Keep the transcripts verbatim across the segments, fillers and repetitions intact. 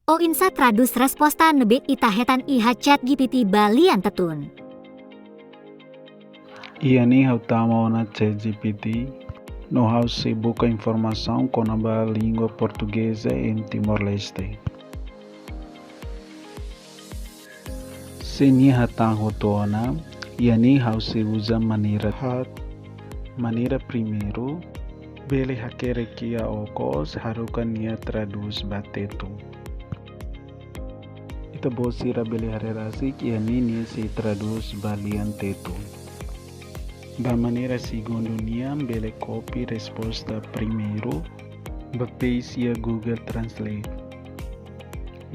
Oinsá tradús resposta ne'ebé ita hetan iha ChatGPT ba lian Tetun? Iha ne'e ha'u tama ona ChatGPT, no ha'u sei buka informasaun kona-ba língua portugeza em Timor-Leste. Se nia hatán hotu ona, iha ne'e ha'u sei uza maneira haat. Maneira primeiru, bele hakerek iha okos, haruka nia tradús ba Tetun. Ita-boot sira bele haree rasik, iha ne'e nia sei tradús ba lian Tetun. Ba maneira segundu nian, bele copy resposta primeiru, ba paste iha Google Translate.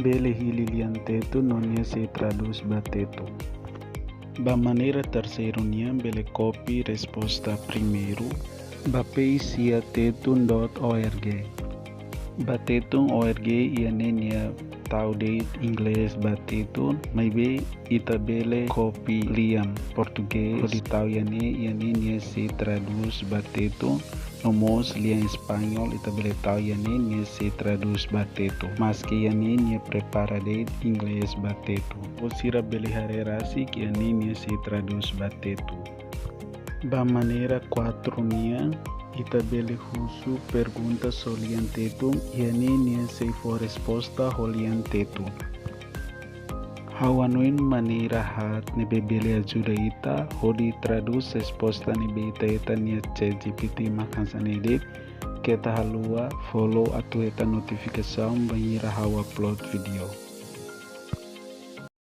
Bele hili lian Tetun no nia sei tradús ba Tetun. Ba maneira terseiru nian, bele copy resposta primeiru, ba paste iha tetun dot org. Ba tetun dot org iha ne'e nia tau de'it inglés ba Tetun, maibé ita bele copy lian portugés hodi tau iha ne'e, iha ne'e nia sei tradús ba Tetun, no mós lian español ita bele tau iha ne'e, nia sei tradús ba Tetun. Maske iha ne'e nia prepara de'it inglés ba Tetun. Ita-boot sira bele haree rasik, iha ne'e nia sei tradús ba Tetun. Ba maneira kuatru nian, ita bele husu pergunta ho lian Tetun, iha ne'e nia sei fó resposta ho lian Tetun. Ha'u hanoin maneira haat ne'ebé bele ajuda ita hodi tradús resposta ne'ebé ita hetan iha ChatGPT mak hanesan ne'e de'it. Keta haluha follow atu hetan notifikasaun bainhira ha'u upload vídeo.